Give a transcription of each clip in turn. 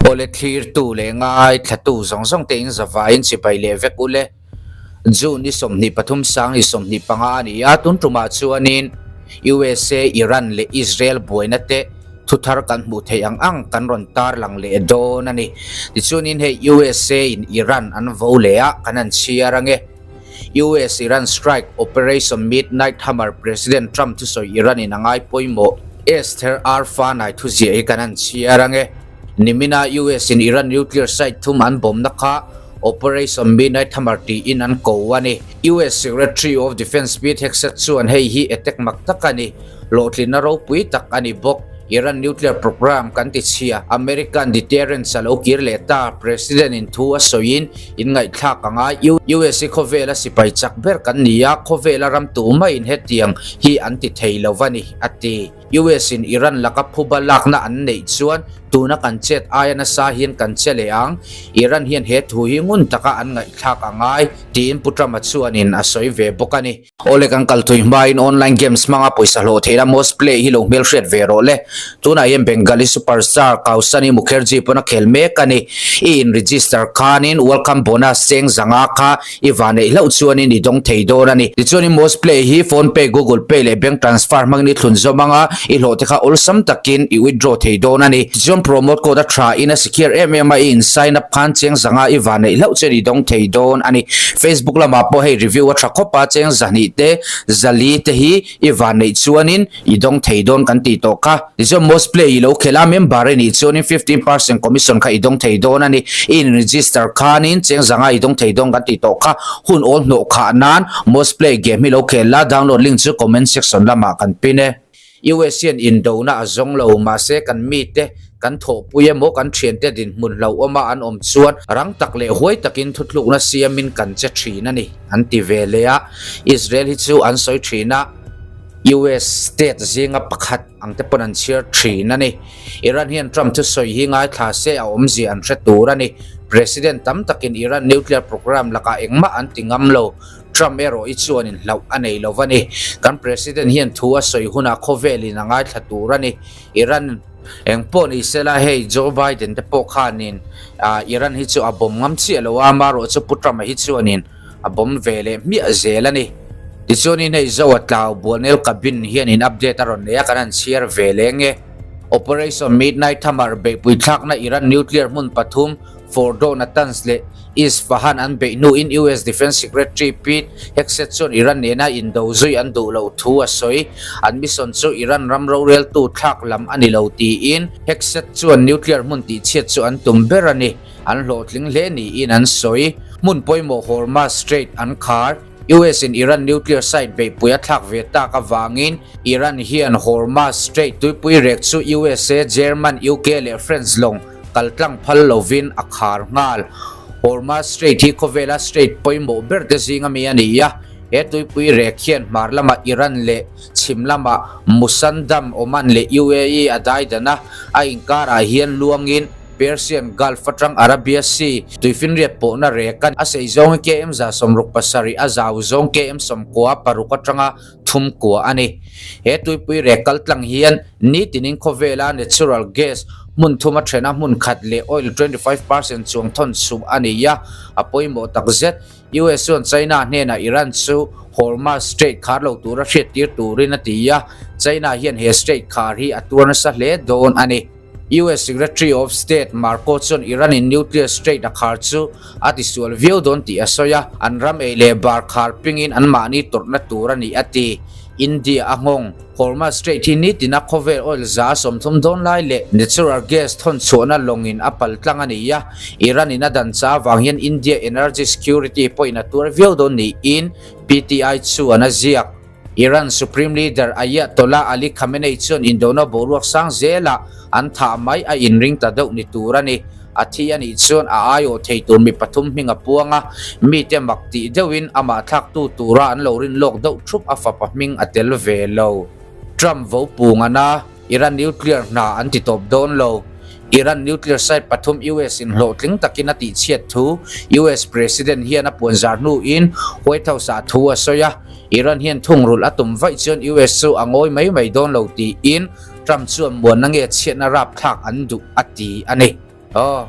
Awle thlirtu leh ngaithlatu zawng zawng te in zavaiin chibai leh vek ule. June ni 23 sang ni 25 a ni a, tun tumah chuanin USA, Iran leh Israel buaina te thuthar kan hmuh theih ang ang kan rawn tarlang leh dawn a ni. Tichuanin hei USA in Iran an vo leh a, kan han chhiar ange. US Iran strike Operation Midnight Hammer President Trump thusawi Iran in a ngai pawimawh. Esther R Fanai thuziah hi kan han chhiar ange. Nimina US in Iran nuclear site thum an bawmna kha Operation Midnight Hammer tiin an ko a ni. US Secretary of Defence Pete Hegseth chuan hei hi attack mak tak a ni. Hlawhtlinna ropui tak a ni bawk. Iran nuclear program kan ti chhia. American deterrence a lo kir leh ta. President in thu a sawiin in ngaihthlak a ngai. US hi khawvela sipai chak ber kan ni a, khawvela ram tumah in hetiang hi an ti thei lo a ni, a ti. US in Iran laka phuba lakna an neih chuan tuna kan chet aia nasa hian kan che leh ang. Iran hian he thu hi ngun taka an ngaihthlak a ngai, tiin Pu Trump-a chuanin a sawi ve bawk a ni. Awle kan kal tui hmain online games hmanga pawisa hlawh theihna Most Play hi lo hmelhriat ve rawh le. Tunah hian Bengali superstar Kausani Mukherjee pawn a khel mek a ni. I in register khanin welcome bonus cheng zanga kha i vaneih hlauh chuanin i dawng thei dawn a ni. Tichuanin Most Play hi Phone Pay, Google Pay leh bank transfer hmangin i thlun zawm anga i hlawh te kha awlsam takin i withdraw thei dawn a ni. Tichuan promote code a tha in a secure em em a, i in sign up khan cheng zanga i vaneih hlauh chuan i dawng thei dawn a ni. Facebook lamah pawh hei review a tha khawp a, cheng zahnih te, zali te hi i vaneih chuanin i dawng thei dawn kan tih tawh kha. Tichuan most play i lo khelh a, member i nih chuanin 15% commission kha i dawng thei dawn a ni. I in register khanin cheng zanga i dawng thei dawn kan tih tawh kha. Hun awl hnawh khah nan most play game hi lo khel la, download link chu comment section lamah kan pin e. US hian indona a zawng lo, mahse kan mite kan thawhpui emaw kan thiante dinhmun hlauhawma an awm chuan rang tak leh huai takin thuthlukna siamin kan che thin a ni, an ti ve leh a. Israel hi chu an sawi thin a, US state zinga pakhat ang te pawn an chhiar thin a ni. Iran hian Trump thusawi hi ngaithla se a awmzia an hre tur a ni. President tam takin Iran nuclear program lakah engmah an ti ngam lo. Trump erawh i chuanin hlauh a nei lo va ni. Kan President hian thu a sawi hunah khawvelin a ngaithla tur a ni. Iran eng pawh ni sela hei Joe Biden te pawh khanin Iran hi chu a bawm ngam chiah lo a, amaherawh chu Pu Trump-a hi chuanin a bawm ve leh hmiah zel a ni. Tichuanin hei Zoa tlau Buanel Cabin hianin update a rawn nei a, kan han chhiar ve leng e. Operation Midnight Hammer beihpui thlakna Iran nuclear hmun pathum Fordow, Natanz leh Isfahan an beih hnuin US Defence Secretary Pete Hegseth chuan Iran nena indo zui an duh loh thu a sawi. An mission chu Iran ram roreltu thlak lam a ni lo tiin Hegseth chuan nuclear hmun tihchhiat chu an tum ber a ni. An hlawhtling hle niin an sawi. Hmun pawimawh Hormuz Strait an khar. US in Iran nuclear site beihpui a thlak ve tak avangin Iran hian Hormuz Strait tuipui rek chu USA, German, UK leh France lawng kaltlang phal lovin a khar nghal. Hormuz Strait hi khawvela strait pawimawh ber te zinga mi a ni a, he tuipui rek hian hmar lamah Iran leh chhim lamah Musandam, Oman leh UAE a daidan a, a inkarah hian luangin Persian Gulf atang Arabia Sea tuifinriat pawhna rek a sei zawng hi KM 67, a zau zawng KM 96 atanga thum kua a ni. He tuipui rek kaltlang hian nitinin khawvela natural gas hmun thuma thena hmun khat leh oil 25% chuang thawn chhuah a ni a, a pawimawh tak zet. US chuan China hnenah Iran chu Hormuz Strait khar lo tura hriattir turin a ti a, China hian he strait khar hi a tuar nasa hle dawn a ni. US Secretary of State Marco chuan Iran in nuclear strait a khar chu a tisual viau dawn tih a sawi a, an ram ei leh bar khar pingin anmahni tawrhna tur a ni a ti. India a nghawng. Hormuz Strait hi nitina khawvel oil 30% dawn lai leh natural gas thawn chhuahna lawngin a pal tlang a ni a, Iran in a dan cha avang hian India energy security pawhin a tuar viau dawn niin PTI chuan a ziak. Iran Supreme Leader Ayatollah Ali Khamenei chuan indona boruak sang zelah an thah mai a inring ta deuh ni tur a ni. A thi a nih chuan a aiawh thei tur mi pathum hming a puang a, mite mak tih deuhin amah thlaktu tura an lo rin lawk deuh thup a fapa hming a tel ve lo. Trump vo pung ana Iran nuclear hna an ti tawp dawn lo. Iran nuclear site pathum US in hlawhtling takin a tihchhiat thu US President hian a puanzar hnuin White House ah thu a sawi a, Iran hian thungrulh a tum vaih chuan US chu a ngawi mai mai dawn lo tiin Trump chuan muanna nge chhiatna rapthlak an duh a ti a ni. Aw,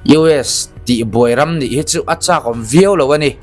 US tihbuai ram nih hi chu a chak awm viau lo a ni.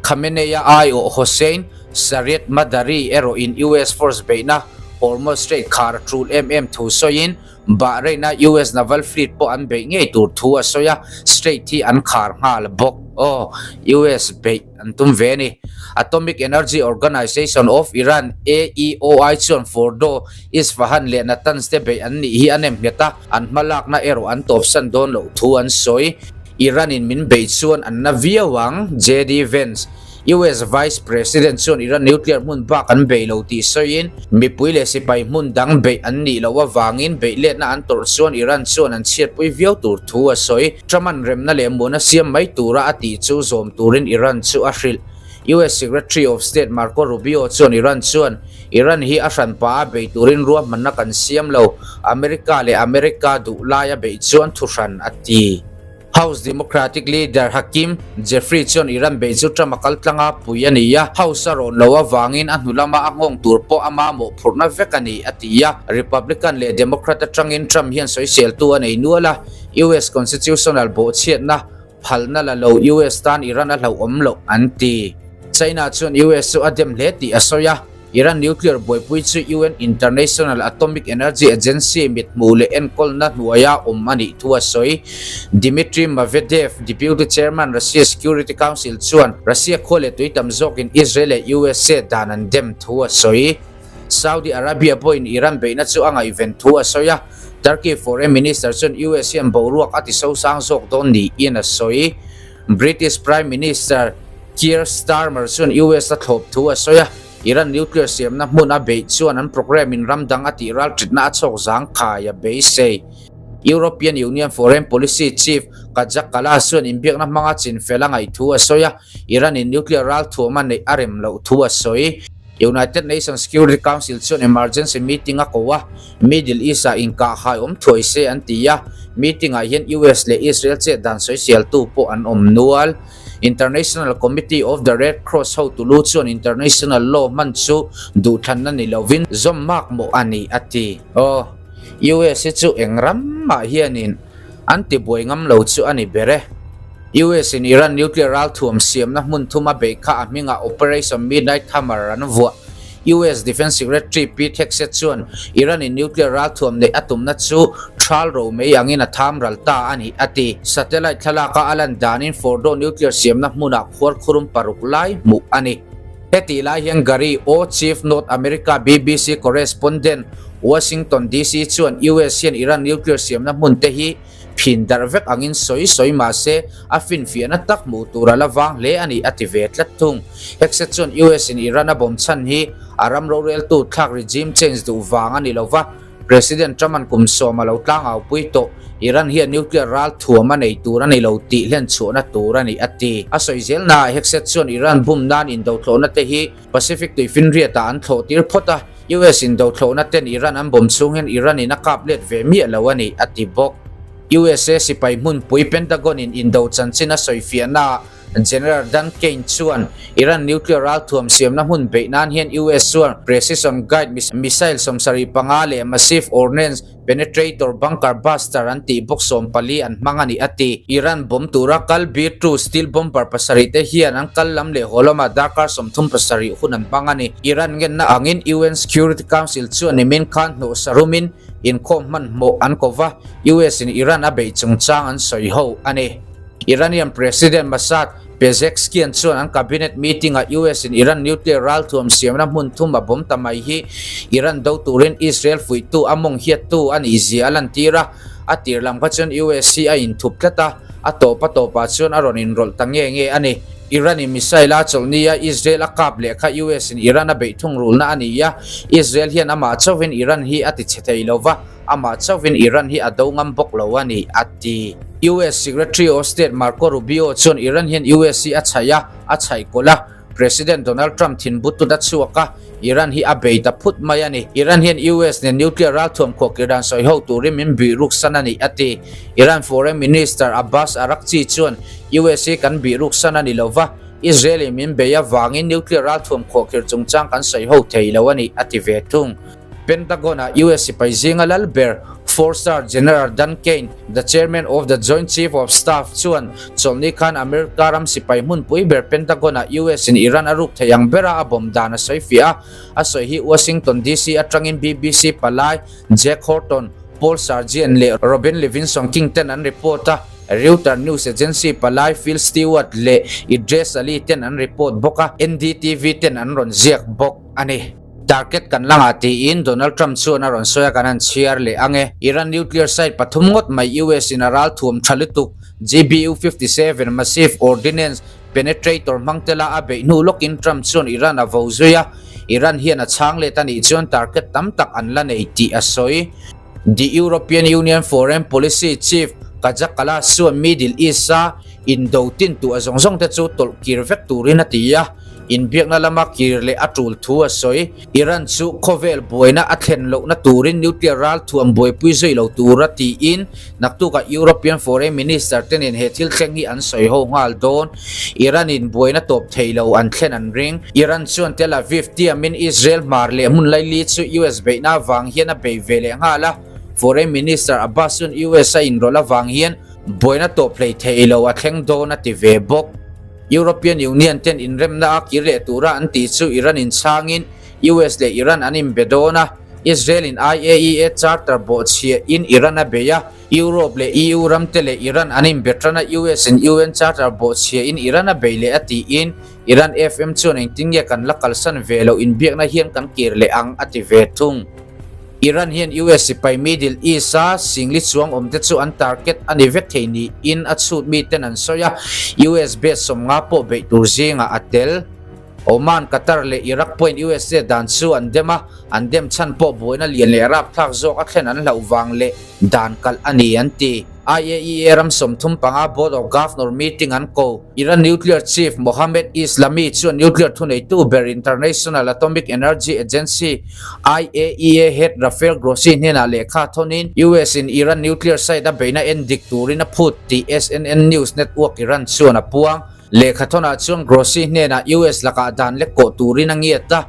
Khamenei-a aiawh Hossein Shariat Madari erawhin US force beihna Hormuz Strait khar a tul em em thu sawiin Bahrain-a US naval fleet pawh an beih ngei tur thu a sawi a, strait hi an khar nghal bawk. Aw, US beih an tum ve a ni. Atomic Energy Organization of Iran, AEOI, chuan Fordow, Isfahan leh Natanz te beih an nih hi a nem nghet a, an hmalakna erawh an tawpsan dawn loh thu an sawi. Iran-in min beih chuan an na viau ang, JD Vance. US Vice President chuan Iran nuclear hmun bak an beih lo tih sawiin, mipui leh sipai hmun dang beih an nih loh avangin beih letna an tawrh chuan Iran chuan an chhiatpui viau tur thu a sawi. Trump-a'n remna leh muana siam mai tura a tih chu zawm turin Iran chu a hrilh. US Secretary of State Marco Rubio chuan Iran chuan, Iran hi a hranpa a bei turin ruahmanna kan siam lo, America leh America duh laia beih chuan thuhran a ti. House Democratic leader Hakeem Jeffries chuan Iran beih chu Trump a kal tlang a, pui a ni a, House a rawn loh avangin a hnu lama a nghawng tur pawh a mamawh phurhna vek a ni, a ti a. Republican leh Democrat atangin Trump hian sawiseltu a nei nual a, US constitutional bawhchhiatna phalna la lo US tan Iran a hlauhawm loh an ti. China chuan US chu a dem hle tih a sawi a. Iran nuclear buaipui chu UN International Atomic Energy Agency mithmuh leh enkawlna hnuaia awm a nih thu a sawi. Dmitry Medvedev, Deputy Chairman, Russia Security Council chuan Russia khua leh tui tam zawkin Israel leh USA dan an dem thu a sawi. Saudi Arabia pawhin Iran beihna chu a ngaihven thu a sawi a, Turkey Foreign Minister chuan US hian boruak a tisosang zawk dawn niin a sawi. British Prime Minister Keir Starmer chuan US a thlawp thu a sawi a, Iran nuclear siamna hmun a beih chuan an programme in ram dang a tih ral ṭitna a chhawk zangkhai a beisei. European Union Foreign Policy Chief Kaja Kallas chuan inbiakna hmanga chinfel a ngaih thu a sawi a, Iran in nuclear ralthuam a neih a rem loh thu a sawi. United Nations Security Council chuan emergency meeting a ko a, Middle East-ah inkahhai awm thuai se an ti a, meeting-ah hian US leh Israel chet dan sawiseltu pawh an awm nual. International Committee of the Red Cross hotu lu chuan international law hman chu duhthlanna ni lovin zawm mak mawh a ni a ti. Aw, US hi chu eng ram mah hianin an tibuai ngam lo chu a ni ber e. US in Iran nuclear ralthuam siamna hmun thum a beih kha a hmingah Operation Midnight Hammer an vuah. US Defence Secretary Pete Hegseth chuan Iran in nuclear ralthuam neih a tumna chu thal ro mai angin a tham ral ta a ni, a ti. Satellite thlalaka a lan danin Fordow nuclear siamna hmunah khuarkhurum paruk lai hmuh a ni. Hetih lai hian Gary O. Chief North America BBC correspondent Washington DC chuan US hian Iran nuclear siamna hmun te hi phin darh vek angin sawi sawi mah se a finfiahna tak hmuh tur a la vang hle a ni a ti ve tlat thung. Hegseth chuan US in Iran a bawm chhan hi a ram roreltu thlak regime change duh vang a ni lo va, President Trump-a'n kum sawm a lo tlangaupui tawh. Iran hian nuclear ral thuam a nei tur a ni lo tih hlen chhuahna tur a ni a ti. A sawi zelnaah Hegseth chuan Iran bum nan indothlawhna te hi Pacific tuifinriatah an thlawh tir phawt a, US indothlawhna ten Iran an bawm chhung hian Iran in a kap let ve miah lo a ni, a ti bawk. USA sipai hmunpui Pentagon in indo chanchin a sawifiahnaah General Dan Caine chuan Iran nuclear ralthuam siamna hmun beih nan hian US chuan precision guide missile 75 leh massive ordnance Penetrator Bunker Buster an tih bawk 14 an hmang a ni a ti. Iran bomb tura kal B-2 steel bomber pasarih te hian an kal lam leh haw lamah darkar 37 hun an hmang a ni. Iran ngenna angin UN Security Council chuan nimin khan hnawh sarumin inkhawm hmanhmawh an ko va, US in Iran a beih chungchang an sawi ho a ni. Iranian President Masoud Pezeshkian chuan an cabinet meeting-ah US in Iran nuclear ralthuam siamna hmun thum a bawm ta mai hi Iran do turin Israel fuihtu a mawng hiattu a nih zia a lantir a, a tir lam kha chuan US hi a inthup tlat a, a tawp a tawpah chuan a rawn inrawlh ta nge nge a ni. Iran in missile a chawlh nia Israel a kap leh kha US in Iran a beih thungrulna a ni a, Israel hian amah chauhin Iran hi a tichhe thei lo va, Amah chauhin Iran hi a do ngam bawk lo a ni, a ti. US Secretary of State Marco Rubio chuan Iran hian US hi a chhaih a, a chhaih kawlh a. President Donald Trump thin butut a chhuak a, Iran hi a bei ta phut mai a ni. Iran hian US nen nuclear ralthuam khuahkir dan sawi ho turin min bih ruk san a ni, a ti. Iran Foreign Minister Abbas Araghchi chuan US hi kan bih ruk san a ni lo va, Israel in min bei avangin nuclear ralthuam khuahkir chungchang kan sawi ho thei lo a ni, a ti ve thung. Pentagon-a US sipai zinga lal ber, Four-star General Dan Caine, the chairman of the Joint Chief of Staff chuan chawlhni khan America ram sipai hmunpui ber Pentagon-ah US-in Iran a ruk theih ang bera a bomb dan a sawi fiah a. A sawi hi Washington DC atangin BBC palai Jack Horton, Paul Sargeant leh Robin Levinson King ten an report a, Reuter news agency palai Phil Stewart leh Idrees Ali ten an report bawk a, NDTV ten an rawn ziak bawk a ni. Target kan la ngah tiin Donald Trump chuan a rawn sawi a, kan han chhiar leh ang e. Iran nuclear site pathum ngawt mai US in a ral thuam tha lutuk, GBU 57 Massive Ordnance Penetrator hmang tela a beih hnu lawkin Trump chuan Iran a vo zui a, Iran hian a chhang let a nih chuan target tam tak an la nei tih a sawi. The European Union Foreign Policy Chief Kaja Kallas chuan Middle East-a indo tin tuah zawng zawng te chu tawlh kir vek turin a ti a, inbiakna lama kir leh a tul thu a sawi. Iran chu khawvel buaina a thlen lohna turin nuclear ral thuam buaipui zui lo tura tiin naktukah European Foreign Minister te nen he thil thleng hi an sawi ho nghal dawn. Iran in buaina tawp thei lo an thlen an ring. Iran chuan Tel Aviv tiamin Israel hmar leh hmun laili chu US beihna avang hian a bei ve leh nghal a, Foreign Minister Abbas chuan US a inrawlh avang hian buaina tawp hlei thei lo a thleng dawn a ti ve bawk. European Union ten inremna a kir leh tura an tih chu Iran in chhangin US leh Iran an inbe dawn a, Israel in IAEA charter bawhchhiah in Iran a bei a, Europe leh EU ram te leh Iran an inbe tan a, US in UN charter bawhchhiah in Iran a bei leh a tiin Iran FM chuan engtin nge kan la kalsan ve loh inbiakna hian kan kir leh ang a ti ve thung. Iran hian US sipai Middle East-a singli chuang awmte chu an target a ni vek thei niin a chhut miten an sawi a, US base 50 pawh beih tur zingah a tel. Oman, Qatar leh Iraq pawhin USA dan chu an dem a, an dem chhan pawh buaina lian leh rapthlak zawk a thlen an hlauh vang leh dan kalh a ni an ti. IAEA ram 35 Board of Governor meeting an ko. Iran nuclear chief Mohammad Eslami chuan nuclear thuneitu ber International Atomic Energy Agency, IAEA, head Rafael Grossi hnenah lehkha thawnin US in Iran nuclear site a beihna en dik turin a phut tih SNN News Network Iran chuan a puang. Lehkha thawnah chuan Grossi hnenah US lakah dan lek kawh turin a ngiat a,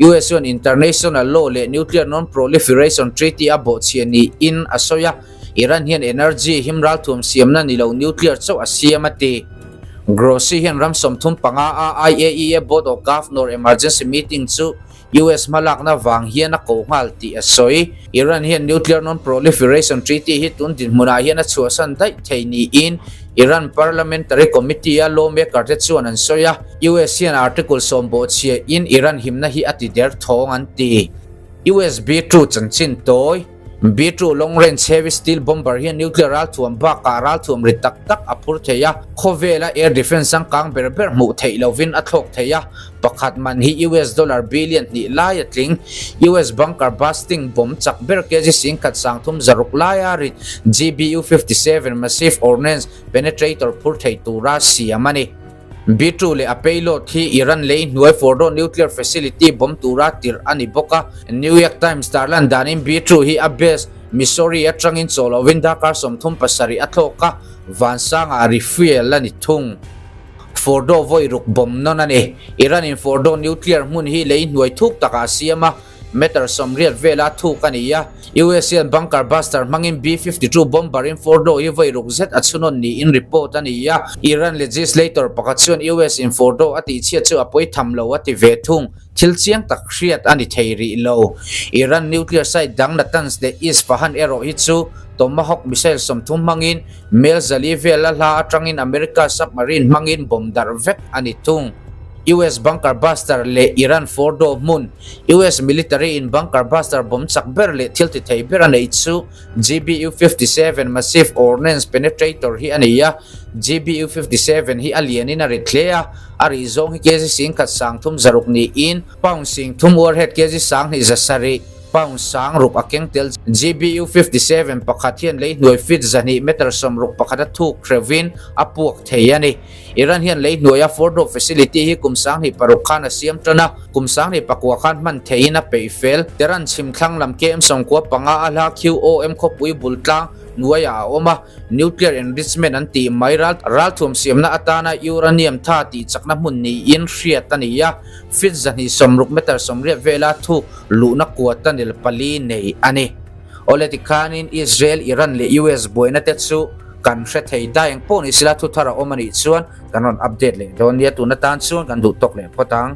US chuan international law leh nuclear non-proliferation treaty a bawhchhiah niin a sawi a. Iran hian energy him ralthuam siamna ni lo nuclear chauh a siam a ti. Grossi hian ram 35 a IAEA Board of Governor emergency meeting chu US hmalakna vang hian a ko nghal tih a sawi. Iran hian nuclear non-proliferation treaty hi tun dinhmunah hian a chhuahsan daih thei niin Iran parliamentary committee a lawmaker te chuan an sawi a, US hian article 10 bawhchhiahin Iran himna hi a ti der thawng an ti. US B-2 chanchin tawi. B-2 Long Range Heavy Steel Bomber hian nuclear ralthuam bakah ralthuam ri tak tak a phur thei a, khawvela air defence changkang ber ber hmuh theih lovin a thlawk thei a, pakhat man hi US dollar billion hnih lai a tling. US bunker busting bomb chak ber kg 10,360 laia rit GBU-57 Massive Ordnance Penetrator phur thei tura siam a ni. B-2 leh a payload hi Iran lei hnuai Fordow nuclear facility bomb tura tirh a ni bawk a. New York Times tarlan danin B-2 hi a base Missouri atangin chaw lovin darkar 37 a thlawk a, vansangah refuel a ni thung. Fordow vawi ruk bomb nawn a ni. Iran-in Fordow nuclear hmun hi lei hnuai thuk takah a siam a. Meter 80 vela thuk a ni a, US hian bunker buster hmangin B-52 bomber in Fordow hi vawi ruk zet a chhunawn niin report a ni a, Iran legislator pakhat chuan US in Fordow a tihchhiat chu a pawi tham lo a ti ve thung, thil chiang tak hriat a ni thei rih lo. Iran nuclear site dang Natanz leh Isfahan erawh hi chu Tomahawk missile 30 hmangin mel 400 vela hla atangin America submarine hmangin bomb darh vek a ni thung. US bunker buster leh Iran Fordow hmun US military in bunker buster bomb chak ber leh thil ti thei ber a neih chu GBU-57 Massive Ordnance Penetrator hi a ni a, GBU-57 hi a lianin a rit hle a, a rih zawng hi kg 1360 niin pound 30 warhead kg 2700, pound 60 a keng tel. GBU-57 pakhat hian lei hnuai feet 200 meter 61 a thuk hreuhin a puak thei a ni. Iran hian lei hnuaia Fordow facility hi kum 2006 khan a siam tan a, kum 2009 khan hman theihin a peih fel. Tehran chhim thlang lam KM 95 a hla QOM khawpui bul tlang hnuaiah a awm a, nuclear enrichment an tih mai ral ralthuam siamna atana uranium tha tih chakna hmun niin hriat a ni a, feet 260 meter 80 vela thuk luhna kua tunnel pali nei a ni. Awle tikhanin Israel, Iran leh US buaina te chu kan hre thei dai ang pawh ni sela thuthar a awm a nih chuan kan rawn update leh dawn nia tun atan chuan kan duh tawk leh phawt ang.